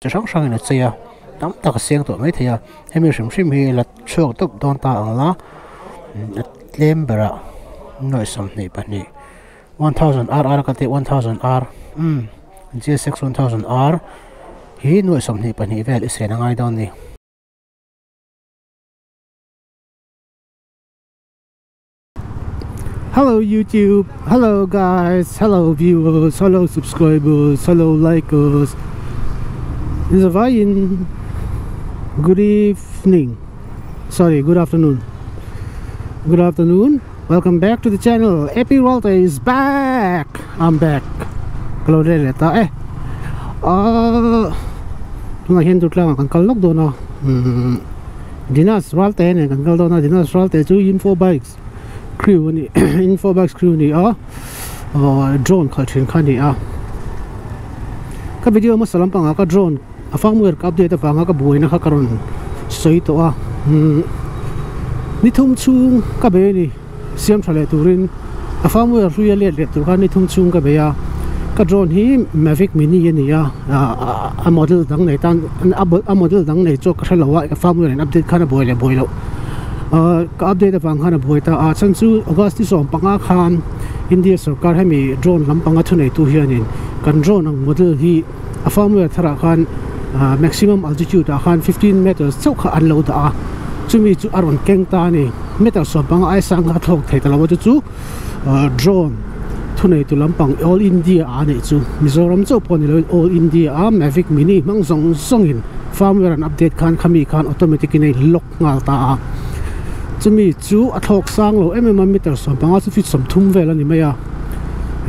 Chi hrang hrangin a chei a, tam tak a seng tawh maithei a, hemi hrim hrim hi la chhuak deuh dawn ta ang la, a tlem berah nuaih 22 1000 R R ka tih 1000 R umm GSX 1000 R hi nuaih 22 vel i sen a ngai dawn a ni. Hello YouTube, hello guys, hello viewers, hello subscribers, hello likers. Zavaiin good evening. Sorry, good afternoon. Good afternoon. Welcome back to the channel. Epi Ralte is back. I'm back. Hello le ta eh. Ah, tunah hian Durtlang ah kan kal lawk dawn a. Um Dinas Ralte nen kan kal dawn a. Dinas Ralte chu Info Bikes crew a ni Info Bikes crew a ni a. Aw drone khalh thin kha a ni a. Ka video hmasa lampangah ka drone a firmware ka update avanga ka buaina kha ka rawn sawi tawh a umm ni thum chhung ka bei a ni siam tha leh turin a firmware hlui a let leh tur khan ni thum chhung ka bei a ka drone hi Mavic mini a ni a a model dang nei tan a model dang nei chu ka hre lo a firmware in update khan a buai leh buai loh ahh ka update avang khan a buai ta a chhan chu August ni 15 khan India sorkar hemi drone lampanga thuneitu hianin kan drone ang model hi. A firmware tharah khan maximum altitude ah khan 15 meters chauh kha an lo dah a, chumi chu a rawn keng ta a ni. Meter 15 ai sang kha a thlawk thei ta lo a, chu chu drone thuneitu lampang all India ah a neih chu Mizoram chauh pawh ni loin all India a Mavic mini hmang zawng zawngin firmware an update khan khami khan automatic in a in lock nghal ta a. Chumi chu a thlawk sang lo em em a, meter 15 chu feet 30 vel a ni mai a,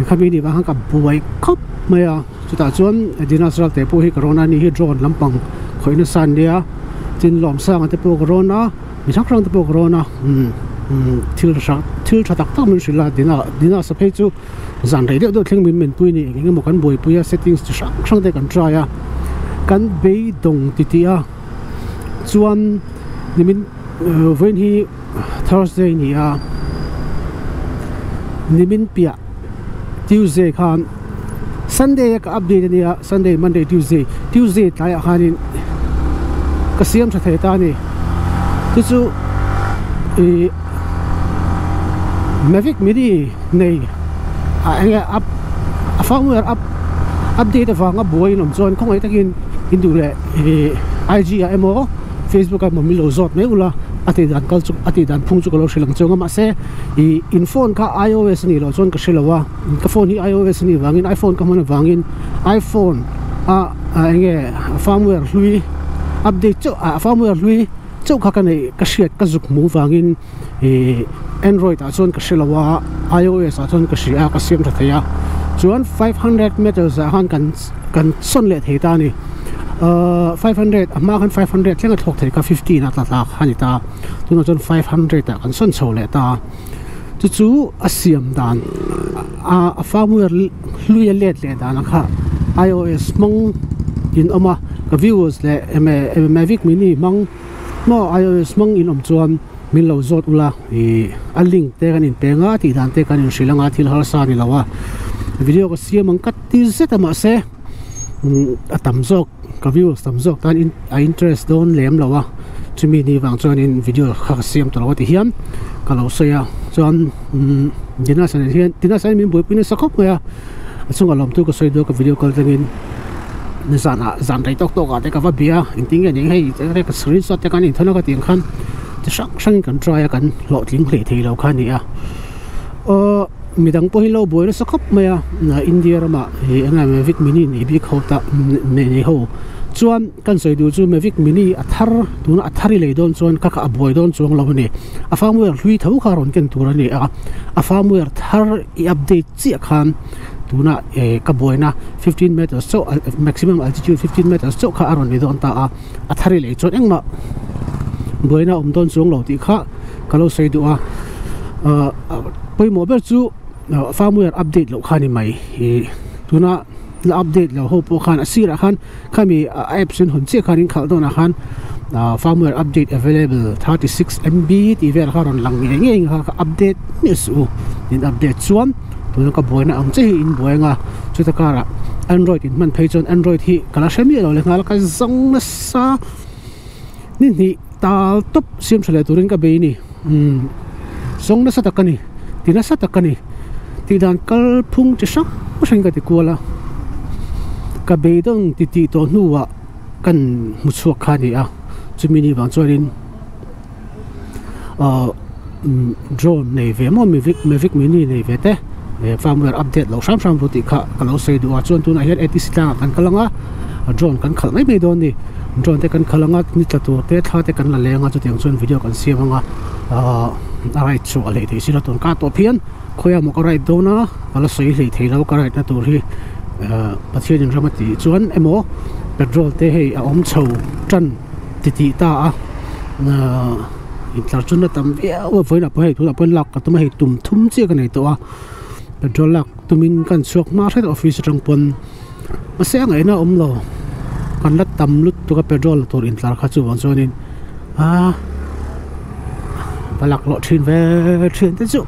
khami nih vang khan ka buai khawp mai a. Chutah chuan Dinas Ralte pawh hi ka rawn a ni hi drone lampang khawih nasa an nia tin Lawmsanga te pawh ka rawn a mi hrang hrang te pawh ka rawn a umm umm thil hrang thil tha tak tak min hrilh a Dina Dinas a phei chu zan rei deuh deuh thleng min menpui a ni eng emaw kan buaipui a settings chi hrang hrang te kan try a kan beidawng titih a chuan nimin vawiin hi Thursday a ni a nimin piah Tuesday khan Sunday a ka update a nia Sunday Monday Tuesday Tuesday tlaiah khanin ka siam tha thei ta a ni chu chu ih Mavic mini nei ah eng nge up a firmware up update avanga buai in awm chuan khawngaih takin in duh leh ih IG ah emaw Facebook ah emaw min lo zawt mai ula a tih dan kal chu a tih dan phung chu ka lo hrilh ang chuang a mahse ih in phone kha ios a nih loh chuan ka hre lo a ka phone hi ios a nih vangin iphone ka hman avangin iphone a eng nge firmware hlui update chauh ah firmware hlui chauh kha ka neih ka hriat ka zuk hmuh vangin ih android ah chuan ka hre lo a ios ah chuan ka hria a ka siam tha thei a chuan 500 meters ah khan kan kan sawn leh thei ta a ni ahh 500 a hma khan 500 thleng a thlawk thei kha 15 a tla tla kha a ni ta. Tunah chuan 500 ah kan sawn chho leh ta a, chu chu a siam dan a a firmware hlui a let leh dan a kha ios hmang in awm a ka viewers leh eme mavic mini hmang maw ios hmang in awm chuan min lo zawt ula ih a link te kan inpeng a tih dan te kan inhrilh anga thil harsa a ni lo a video ka siam ang ka ti zet a mahse a tam zawk. Ka viewers tam zawk tan in a interest dawn lem lo a chumi ni vang chuanin video kha ka siam tawh lo a ti hian ka lo sawi a chuan umm Dinas ah hian Dinas ah hian min buaipui nasa khawp mai a a chungah lawmtu ka sawi dawn ka video kal tangin nizan ah zan rei tawk tawk ah te ka va bia engtin nge ning hei ka screenshot te khan inthawn a ka tih ang khan chi hrang hrangin kan try a kan hlawhtling hlei thei lo kha a ni a aw. Midang pawh hi lo buai nasa khawp mai a, India ramah ih eng nge Mavic mini nei bik ho ta nei ho chuan kan sawi duh chu Mavic mini a thar tuna a thar i lei dawn chuan kha kha a buai dawn chuang lo a ni. A firmware hlui tho kha a rawn ken tur a ni a, a firmware thar i update chiah khan tuna eh ka buaina 15 meters chauh maximum altitude 15 meters chauh kha a rawn ni dawn ta a, a thar i lei chuan engmah buaina a awm dawn chuang lo tih kha ka lo sawi duh a ah pawimawh ber chu firmware update loh kha a ni mai ih tuna la update lo ho pawh khan a sirah khan khami apps in hawn chiah khan in khalh dawnah khan ah firmware update available 36 MB tih vel kha a rawn lang ngei ngei ang kha update miah suh u in update chuan tuna ka buaina ang chiah hi in buai anga chuta karah. Android in hman phei chuan Android hi ka la hre miah lo lehnghal a, ka zawng nasa ni hnih tal tawp siam tha leh turin ka bei a ni. Umm zawng nasa tak a ni, ti nasa tak a ni. Tih dan kal phung chi hrang hrang ka ti kual a, ka beidawng ti tih tawh hnuah kan hmu chhuak kha a ni a, chumi ni vang chuanin ahh drone nei ve maw mavic mavic mini nei ve te firmware update loh hram hram ru tih kha ka lo sawi duh a, chuan tunah hian atc tlangah kan kal ang a, drone kan khalh mai mai dawn a ni, drone te kan khalh ang a, ni tla tur te thla te kan la leng a, chutiang chuan video kan siam ang a ahh a ride chu a hleih theih si lo tun kar tawp hian. Khawiah maw ka ride dawn a, ka la sawi hlei thei lo ka ride na tur hi Pathian in ram a tih chuan emaw petrol te hei a awm chho tan ti tih ta a intlar chu na tam viau a vawiinah pawh hei tunah pawh lak ka tum a hei tum thum chiah ka nei tawh a petrol lak tumin kan chhuak hma hret a office atang pawn mahse a ngaihna a awm lo kan la tam lutuk a petrol la tur intlar kha chuvang chuanin aa. Va laklawh thin ve thin te chu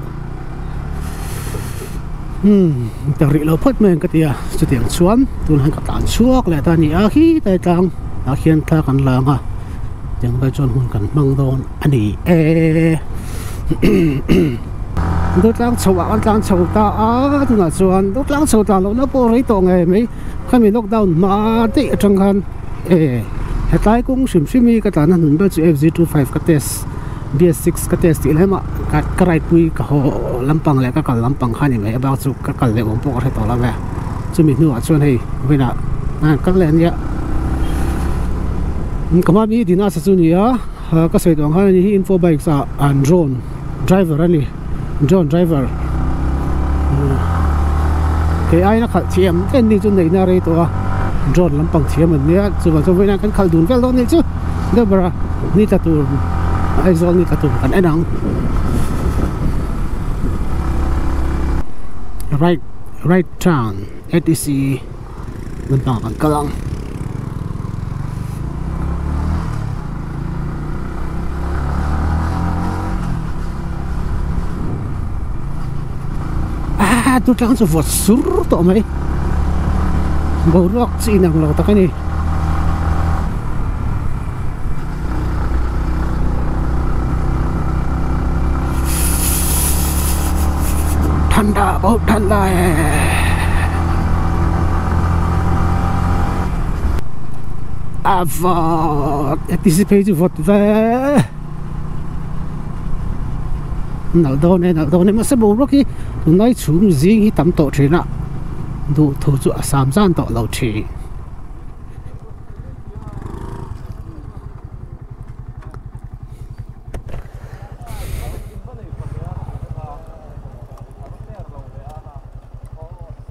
umm ta rih lo phawt mai ang ka ti a chutiang chuan tun han ka tlan chhuak leh ta a ni a khi tlai tlang ah khian thla kan la ang a tiang lai chuan hun kan hmang dawn a ni e do tlang chho ah kan tlan chho ta a tunah chuan do tlang chho tlan lohna pawh rei tawh ngei mai khami lockdown hma daih atang khan. E hetlai kawng hrim hrim hi ka tlan a hnun ber chu F G25 ka test BS6 ka test tih lem a ka ka ride pui ka haw lampang leh ka kal lampang kha a ni mai a bak chu ka kal leh awm pawh ka hre tawh lo ve chumi hnuah chuan hei vawiinah a kal leh a nia ka hma mi Dinas chu a ni a ka sawi tawh ang khan ani hi info bikes ah an drone driver a ni drone driver kei aiin a khalh thiam em ni chu neihna a rei tawh a drone lampang thiam an nia chuvang chuan vawiinah kan khalh dun vel dawn anih chu deuh ber a ni tla tur Aizawl ni tla tur kan en ang right right turn A T C lampang kan kal ang. Ah tu tlang chu vawt sur tawh mai boruak chi inang lo tak a ni. Thanda bahut thanda hai a vawt heti si phei chu vawt ve nalh dawn e nalh dawn e mahse boruak hi tunlai chhum zing hi tam tawh thin a duhthu chu a sam zan tawh lo thin.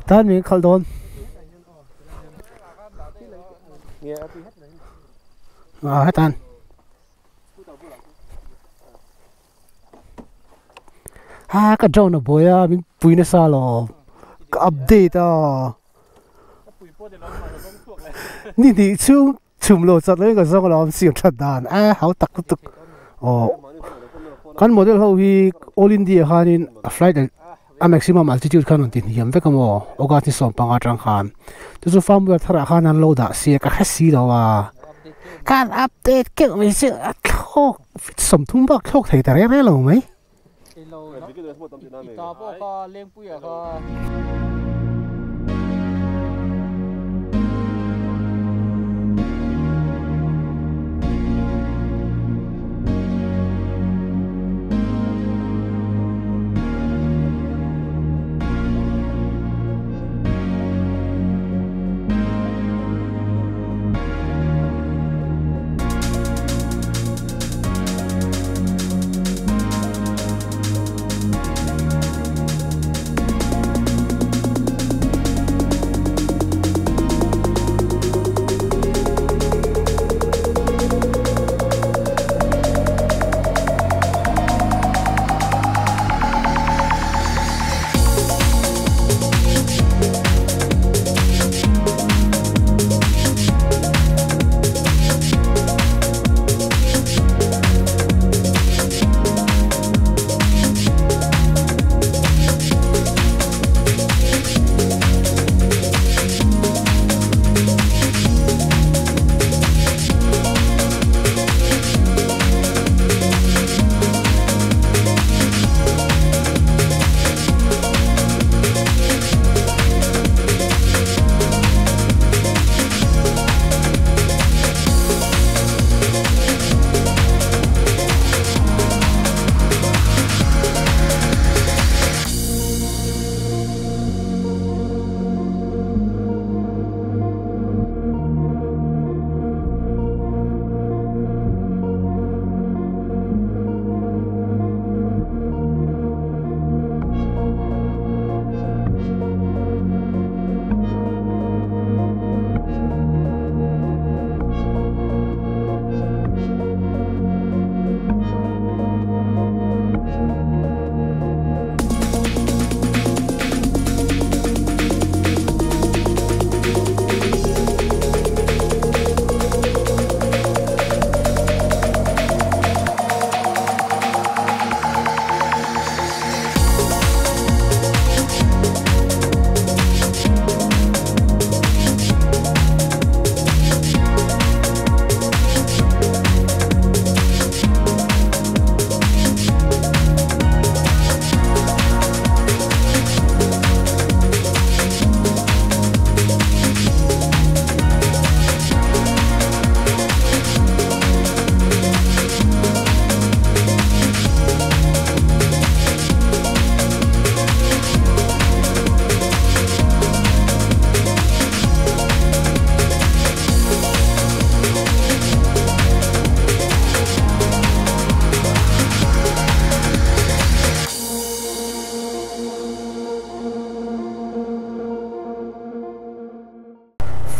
Tan min khalh dawn ah hetan. Ha ka drone a buai a min pui nasa alawm ka update a. Ni hnih chhung chhum lo chat loin ka zawng alawm siam that dan a hau tak lutuk aw kan model ho hi all India khanin a flight a maximum altitude khan rawn ti hniam vek a maw August ni 15 atang khan chu chu firmware tharah khan an lo dah sia ka hre si lo a khan update keuh mai chu a thlawk 30 bak thlawk thei ta reng reng lo mai.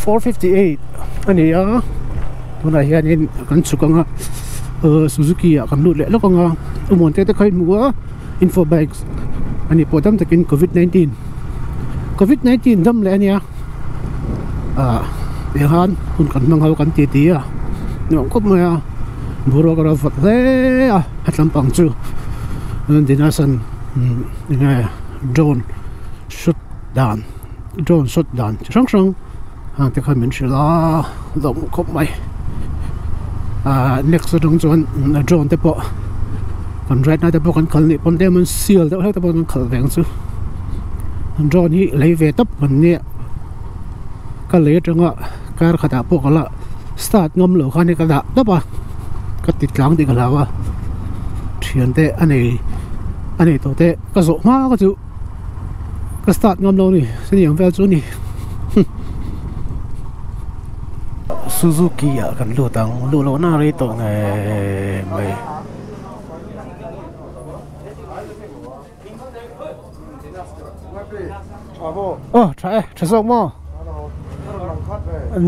4:58 a ni a tunah hianin kan chhuk anga Suzuki ah kan lut leh lawk anga Umuan te te kha in hmu a info bikes a ni pawh tam takin covid 19 covid 19 dam leh a nia ah tihian hun kan hmang ho kan ti ti a nuam khawp mai a boruak a lo vawt hle a a tlampang chu dinasan enge drone shoot dan drone shot dan chi hrang hrang hang te khan min hrilh a lawm khawp mai ah next atang chuan drone te pawh kan ride na te pawh kan kal nih pawn tlem an sial deuh hlek te pawh kan khalh ve ang chu drone hi lei ve tawp kan nia ka lei atanga kar khatah pawh ka la start ngam loh khan ka dah tawp a ka ti tlang tih ka hlau a thiante a nei a nei tawh te ka zawh hma ka chu. Ka start ngam lo ni chutiang vel chu a ni Suzuki ah kan lut ang luh loh na rei tawh ngei mai. Aw tha e tha zawk maw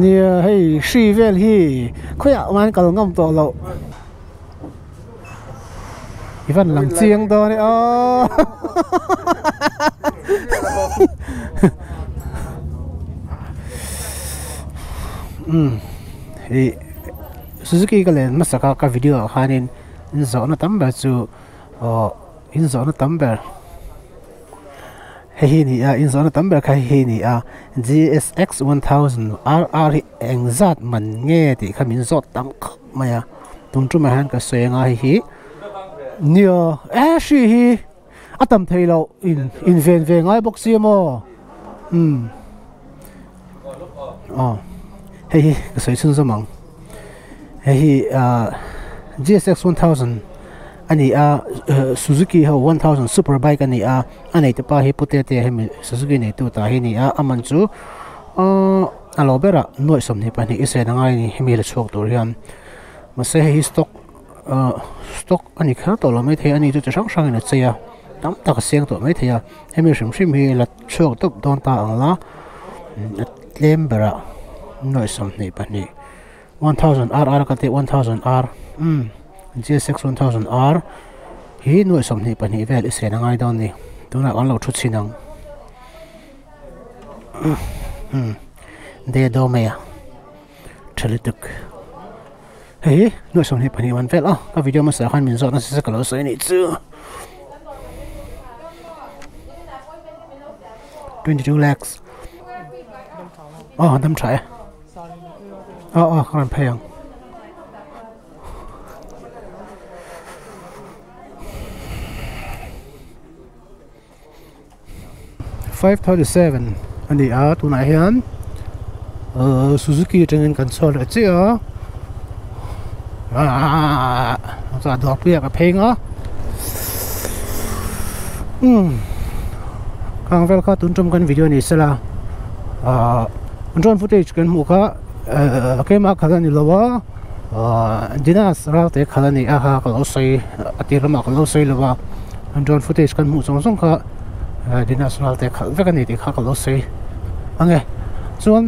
nia hei hri vel hi khawiah man kal ngam tawh loh. I van lang chiang dawn e aw umm ih Suzuki ka len hmasa kha ka video ah khanin in zawhna tam ber chu aw in zawhna tam ber hei hi a ni a in zawhna tam ber kha hei hi a ni a G S X 1000 R R hi engzat man nge tih kha min zawt tam khawp mai a. Tun tumah hian ka sawi anga hei hi nia e hri hi a tam thei loh in in ven ve ngai bawk si maw umm aw hei hi ka sawi chhunzawm ang hei hi ah G S X 1000 a ni a Suzuki ho 1000 super bike a ni a a neite pa hi pute te hemi Suzuki neitu ta hi a ni a a man chu ahh. A lo berah nuaih 22 i sen a ngai a ni hemi la chhuak tur hian mahse hei hi stock ah stock a ni kher tawh lo maithei a ni chu chi hrang hrangin a chei a tam tak a siang tawh maithei a hemi hrim hrim hi la chhuak deuh dawn ta ang la a tlem berah nuaih 22 1000 R R ka tih 1000 R umm G S X 1000 R hi nuaih 22 vel i sen a ngai dawn a ni tunah kan lo thu chhin ang. De do mai a tha lutuk hei hi nuaih 22 man vel a ka video hmasa khan min zawt nasa ka lo sawi anih chu 22 lakhs aw dam tha e aw aw ka rawn phei ang. 5:37 a ni a tunah hian ahh Suzuki atangin kan chhuak leh chiah a ahh chuan dawrpui ah ka pheng a umm khang vel kha tun tum kan video ni sela ahh drone footage kan hmuh kha ahh keimah khalh a ni lo a ahh Dinas Ralte khalh a ni a kha ka lo sawi a tir lamah ka lo sawi lo a. Drone footage kan hmuh zawng zawng kha Dinas Ralte khalh vek a ni tih kha ka lo sawi ang e. Chuan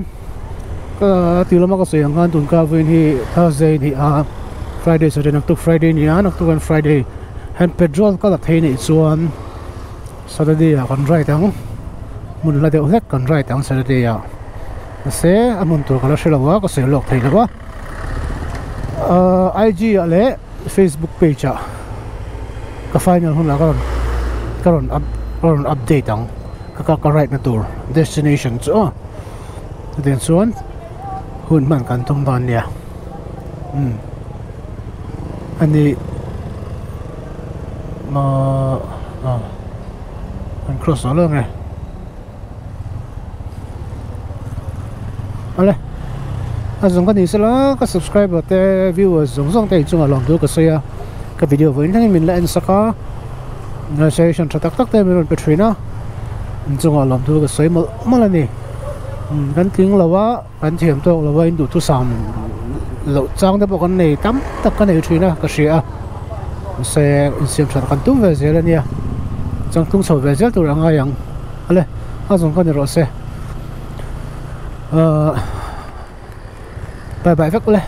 ka tih lama ka sawi ang khan tun ka vawiin hi Thursday a ni a, Friday Saturday naktuk Friday a ni a, naktuk hian Friday hian petrol ka la thei anih chuan Saturday ah kan ride ang, hmun la deuh hlek kan ride ang Saturday ah. Mahse a hmun tur ka la hre lo a, ka sawi lawk thei lo a. I_G ah leh Facebook page ah ka final hunah ka rawn ka rawn up ka rawn update ang ka ka ka ride na tur destination chu aw chutiang chuan hun hman kan tum dawn nia umm ani ahh an cross zawh lawk nge. Awle a zawng ka ni sela ka subscriber te viewers zawng zawng te inchungah lawm tur ka sawi a ka video vawiin thlengin min la en sak a suggestion tha tak tak te min rawn pe thin a inchungah lawm tur ka sawi mawlh mawlh a ni kan tling lo a kan thiam tawk lo a in duhthusam loh chang te pawh kan nei tam tak ka nei thin a ka hria a mahse insiam that kan tum ve zel a nia changtlung chho ve zel tur a ngai ang. Ale a zawng ka ni rawh se ahh. Bye bye vek ule.